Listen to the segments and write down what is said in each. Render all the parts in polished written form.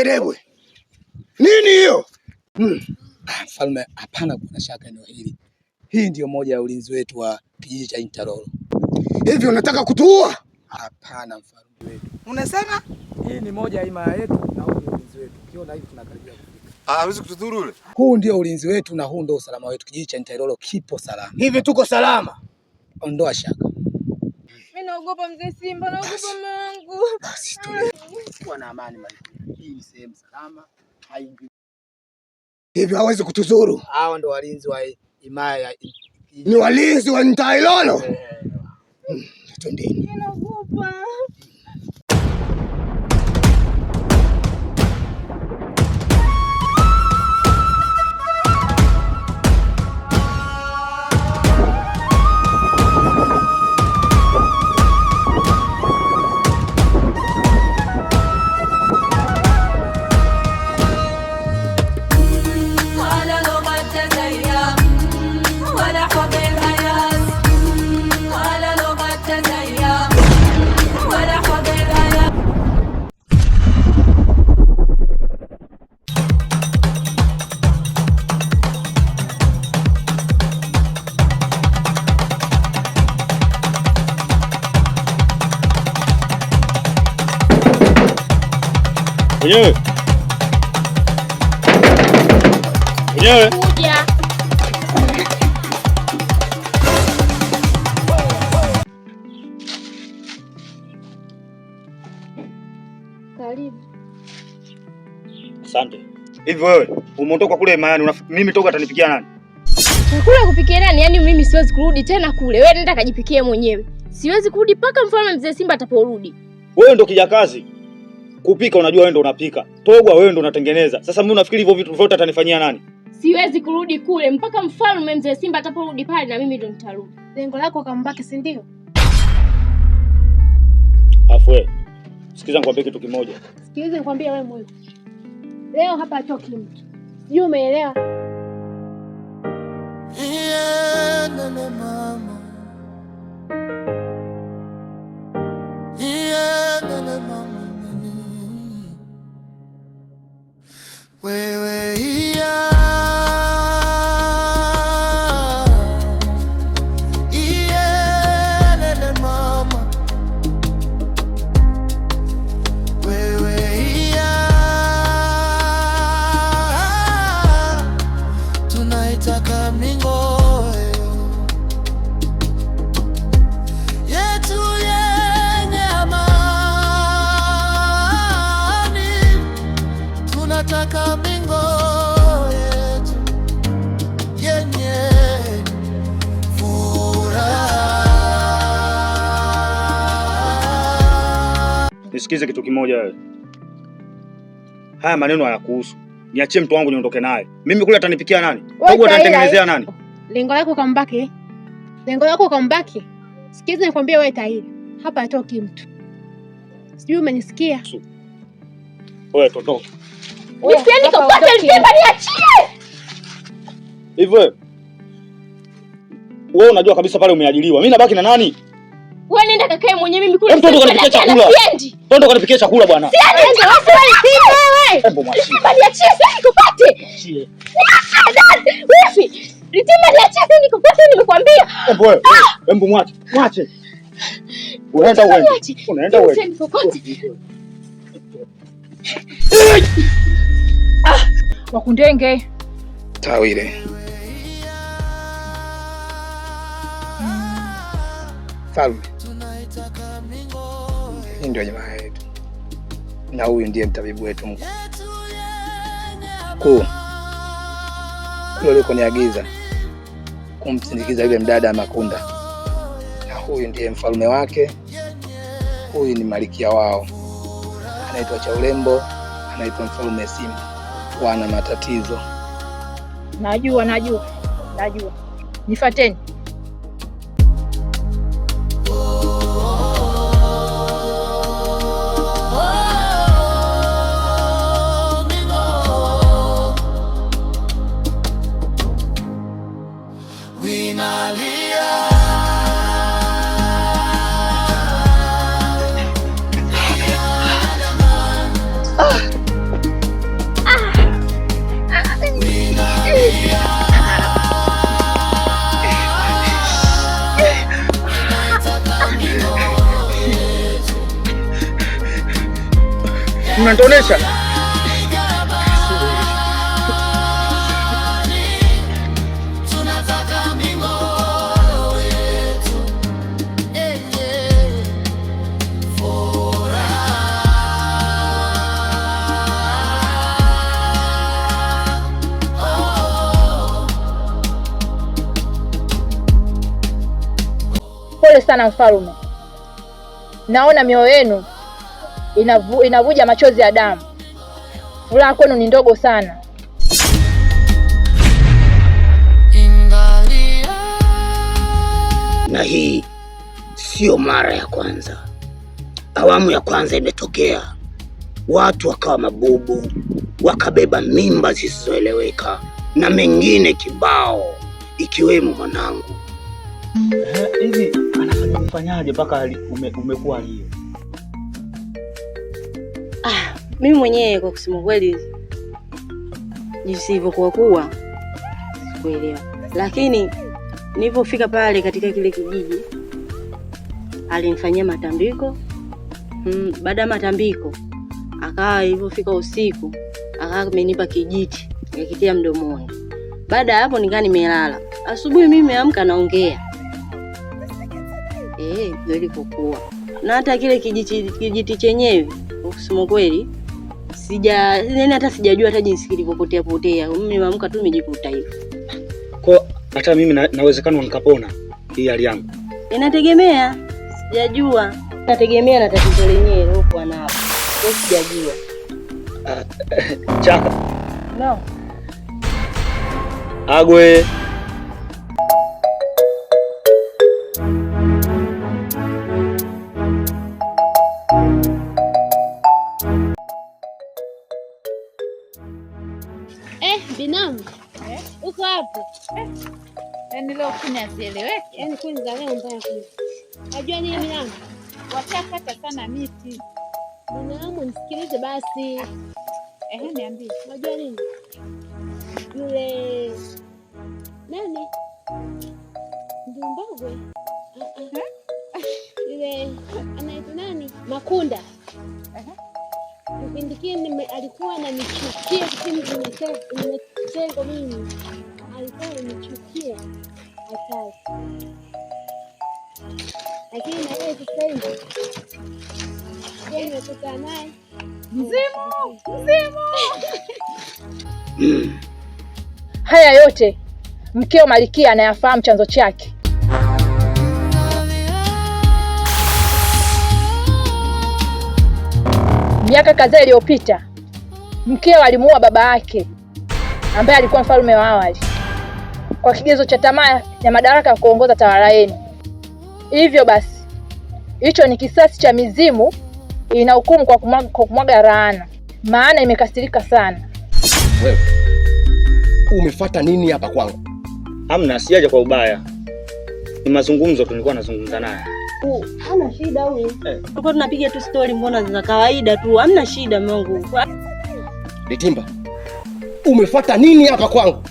Makerebwe. Nini hiyo? Mfalme, hapana kuna shaka eneo hili. Hii ndiyo moja ya ulinzi wetu wa kijiji cha Ntalolo. Hivi unataka kutuua? Hapana mfalme wetu. Unasema? Hii ni moja ya himaya yetu na huu ni ulinzi wetu. Ukiona hivi tunakaribia kufika. Ah, hawezi kutudhuru yule. Huu ndio ulinzi wetu na huu ndio usalama wetu. Kijiji cha Ntalolo kipo salama. Hivi tuko salama? Ondoa shaka. Mimi naogopa mzee Simba, naogopa mume wangu. Basi tulia. Kuwa na amani malkia. Hii ni sehemu salama. Haingii. Hivi hawezi kutuzuru? Hawa ndo walinzi wa himaya ya Ni walinzi wa Ntailolo. Twendeni. Mimi naogopa. ولا لغة زيها ولا حب الأياس ولا لغة زيها ولا حب الأياس. Mwenyewe. Mwenyewe. Kuja. Karibu. Asante. Hivi wewe umeondoka kule mayani, mimi toka atanipikia nani? Chakula kupikia nani? Yaani mimi siwezi kurudi tena kule. Wewe nenda kajipikie mwenyewe. Siwezi kurudi mpaka mfalme mzee Simba ataporudi. Wewe ndo kijakazi. Kupika unajua wewe ndo unapika. Togwa wewe ndo unatengeneza. Sasa mimi unafikiri hivyo vitu vyote atanifanyia nani? Siwezi kurudi kule mpaka mfalme mzee Simba ataporudi pale na mimi ndo nitarudi. Lengo lako kambaki, si ndio? Afu wewe. Sikiza nikwambie kitu kimoja. Sikiliza nikwambie wewe mwiku. Leo hapa hatoki mtu. Sijui umeelewa? Iyelele mama, iyelele mama, wewe iya, iyelele mama, wewe iya, tunaitaka mingoyo yetu yenye amani, tunataka mingo yetu yenye furaha. Nisikize kitu kimoja wewe. Haya maneno hayakuhusu. Niachie mtu wangu niondoke naye. Mimi kule atanipikia nani? Wewe Togwa Taira, atanitengenezea nani? Lengo lako kambaki. Lengo lako kambaki. Sikiliza nikwambie wewe Taira. Hapa hatoki mtu. Sijui umenisikia? Wewe tondoka. Nisiendi Hapa kokote hatoki Simba, niachie. Hivi wewe. Wewe unajua kabisa pale umeajiriwa. Mimi nabaki na nani? Wewe nenda kakae mwenyewe, mimi kule Hebu toka siwezi kanipikie kwenda chakula. tena, siendi. Toka kanipikie chakula bwana. Siendi, Simba wewe. Hebu mwachie. Simba niachie, siendi kokote. Mwachie. Niachie, wifi. Simba niachie, siendi kokote nimekuambia. Hebu wewe. Hebu mwache. Mwache. Unaenda uende. Niache. Unaenda uende. Siendi kokote. Wakundenge. Tawile. Mfalme, hii ndio jamaa yetu na huyu ndiye mtabibu wetu mkuu. Kuu kule ulikoniagiza kumsindikiza yule mdada Makunda, na huyu ndiye mfalme wake. Huyu ni malikia wao, anaitwa Chaulembo, anaitwa mfalme Simba. Wana matatizo. Najua, najua, najua. Nifateni. Winalia. Mnanitonesha. Tunataka mingolo yetu yenye furaha. Oh. Pole sana mfalme, naona mioyo yenu inavuja machozi ya damu. Furaha kwenu ni ndogo sana. Ingalia Na hii sio mara ya kwanza. Awamu ya kwanza imetokea, watu wakawa mabubu, wakabeba mimba zisizoeleweka na mengine kibao, ikiwemo mwanangu. Hivi anafanya mfanyaje mpaka umekuwa hiyo? Ah, mimi mwenyewe kwa kusema kweli jinsi ilivyokuwa kuwa sikuelewa, lakini nilipofika pale katika kile kijiji alinifanyia matambiko. Baada ya matambiko akawa ilivyofika usiku akawa amenipa kijiti nikakitia mdomoni. Baada ya hapo nikaa nimelala. Asubuhi mimi nimeamka naongea. Ndio ilivyokuwa. Na hata kile kijiti chenyewe kusema kweli yani hata sijajua hata jinsi kilivyopotea potea. Mimi nimeamka tu nimejikuta hivyo. Kwa hata mimi nawezekana nikapona hii hali yangu. Inategemea, sijajua. Inategemea na tatizo lenyewe lilokuwa nalo. Kwa sijajua. Chaka. No. Agwe. Binamu. Uko hapo? Yaani leo kuni hazieleweki. Yaani kuni za leo mbaya kuni. Najua nini binamu? Washakata sana miti. Binamu, nisikilize basi. Ehe, niambie. Unajua nini? Yule nani? Ndumbagwe? Yule anaitwa nani? Makunda. Kipindi kile alikuwa ananichukia kipindi nimetengwa mimi. Alikuwa ananichukia hatari. Lakini na yeye sasa hivi yeye nimekutana naye mzimu, mzimu. Haya yote mkeo Malikia anayafahamu chanzo chake. Miaka kadhaa iliyopita mkeo alimuua baba yake ambaye alikuwa mfalme wa awali kwa kigezo cha tamaa ya madaraka ya kuongoza tawala yenu. Hivyo basi hicho ni kisasi cha mizimu, inahukumu kwa kumwaga laana, maana imekasirika sana. Wewe umefuata nini hapa kwangu? Hamna, sijaja kwa ubaya. Ni mazungumzo tu nilikuwa nazungumza naye. Hana shida huyu. Tulikuwa tunapiga tu story, mbona za kawaida tu. Hamna shida Mungu. Litimba, umefuata nini hapa kwangu?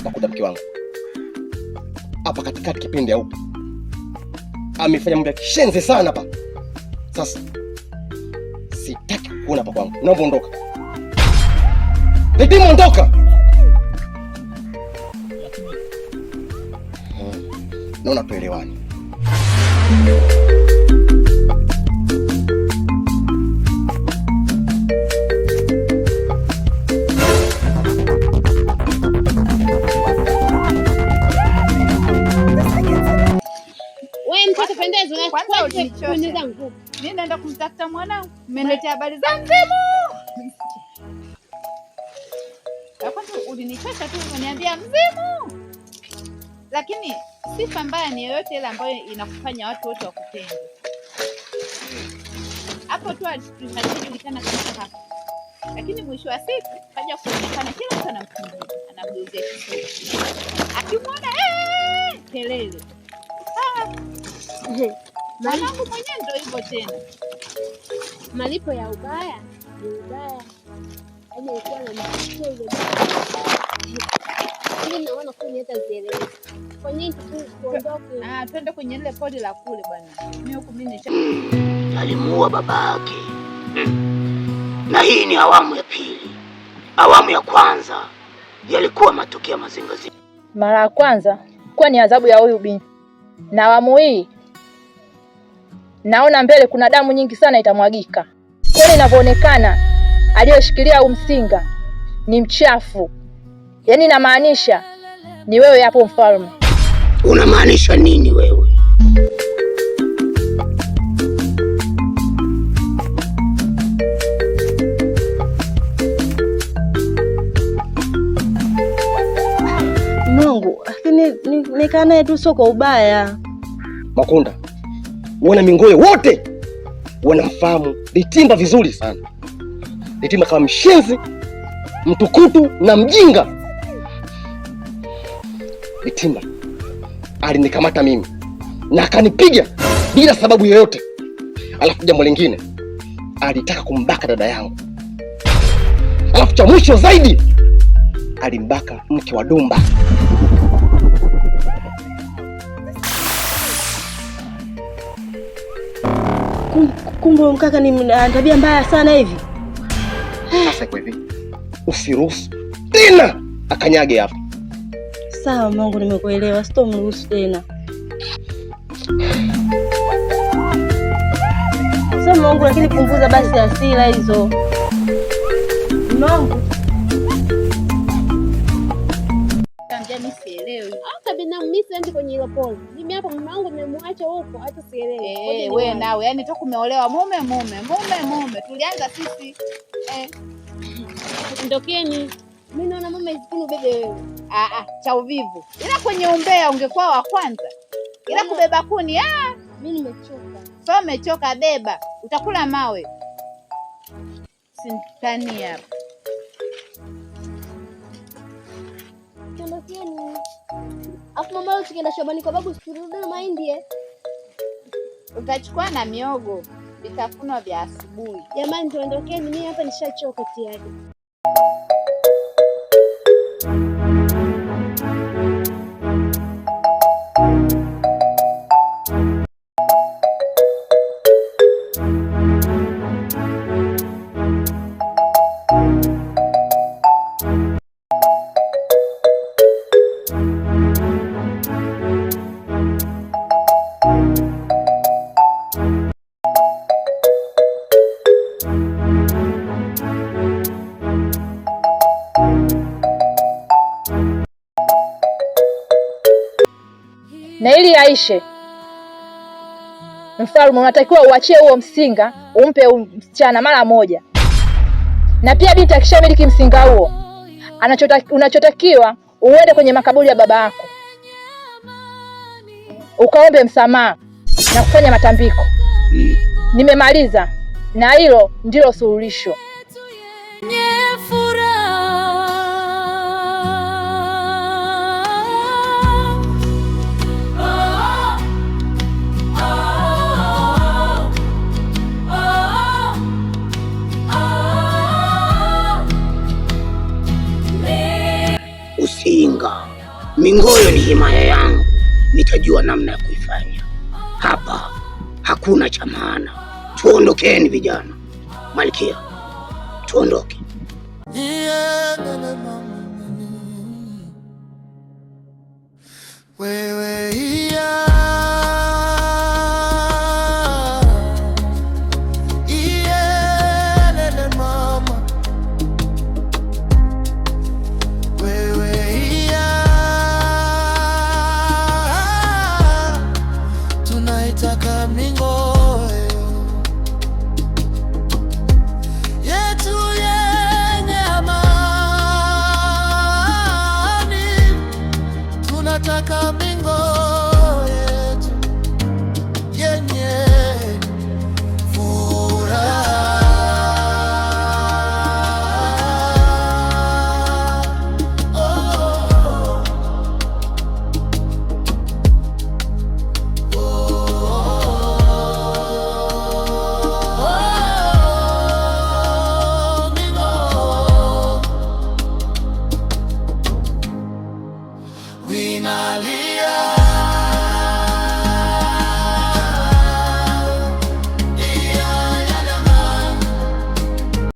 Nakuta mke wangu hapa katikati kipindi aupe. Amefanya mambo ya kishenzi sana hapa. Sasa sitaki kuona hapa kwangu. Naomba ondoka. Litimba, ondoka. Naona tuelewani. Wewe mtoto pendezi, Kwanza unachukua ulinichosha. kuni zangu. Mimi naenda kumtafuta mwanangu. Mmeniletea habari za mzimu. Ya kwanza ulinichosha tu umeniambia mzimu. Lakini sifa mbaya ni yoyote ile ambayo inakufanya watu wote wakupende. Hapo tu hatujulikana kabisa hapa. Lakini mwisho wa siku kaja kuonekana kila mtu anamkimbilia, anamgeuzia kisogo. Akimwona kelele. Mwanangu mwenyewe ndio hivyo tena. Malipo ya ubaya ni ubaya. Yaani alikuwa anamchukia yule. Mimi naona kuni hata zieleweki. Kwa nini tuondoke? Ah, twende kwenye ile poli la kule bwana. Mimi huku mimi nisha Alimuua baba yake. Na hii ni awamu ya pili. Awamu ya kwanza yalikuwa matokeo ya mazingazi. Mara ya kwanza kuwa ni adhabu ya huyu binti, na awamu hii naona mbele kuna damu nyingi sana itamwagika. Kweli inavyoonekana, aliyoshikilia huu msinga ni mchafu, yaani namaanisha ni wewe hapo mfalme. Unamaanisha nini wewe? Mungu, lakini nikaa naye tu sio kwa ubaya. Makunda, wana Mingoyo wote wanamfahamu Litimba vizuri sana. Litimba kama mshenzi, mtukutu na mjinga. Litimba alinikamata mimi na akanipiga bila sababu yoyote. Alafu jambo lingine, alitaka kumbaka dada yangu. Alafu cha mwisho zaidi, alimbaka mke wa Dumba. Kumbe huyo mkaka ni ana tabia mbaya sana hivi. Sasa iko hivi, usiruhusu tena akanyage hapa. Sawa Mungu, nimekuelewa, sitomruhusu tena. Sasa Mungu, lakini punguza basi hasira hizo. Mungu. Ambia mimi sielewi. Hata binamu mimi siendi kwenye hilo poli. Mimi hapo mume wangu nimemwacha huko, hata sielewi. Eh, wewe nawe yani toka umeolewa mume mume mume mume. Tulianza sisi. Ndokeni. Mimi naona mama hizi kuni ubebe wewe. Ah ah, cha uvivu. Ila kwenye umbea ungekuwa wa kwanza. Ila kubeba kuni ah, mimi nimechoka. So umechoka, beba. Utakula mawe. Sintani hapa. Tuondokeni. Afu mama leo tukienda shambani kwa babu turudi na mahindi eh. Utachukua na miogo, vitafunwa vya asubuhi. Jamani tuondokeni, mimi hapa nishachoka tayari. Na ili yaishe, mfalme, unatakiwa uachie huo msinga umpe msichana mara moja. Na pia binti akishamiliki msinga huo, unachotakiwa uende kwenye makaburi ya baba yako ukaombe msamaha na kufanya matambiko. Nimemaliza, na hilo ndilo suluhisho. Usinga Mingoyo ni himaya yangu, nitajua namna ya kuifanya. Hapa hakuna cha maana. Tuondokeni vijana. Malkia, tuondoke. Wewe iya iyelele mama, wewe iya tunaitaka Mingoyo yetu yenye amani, tunataka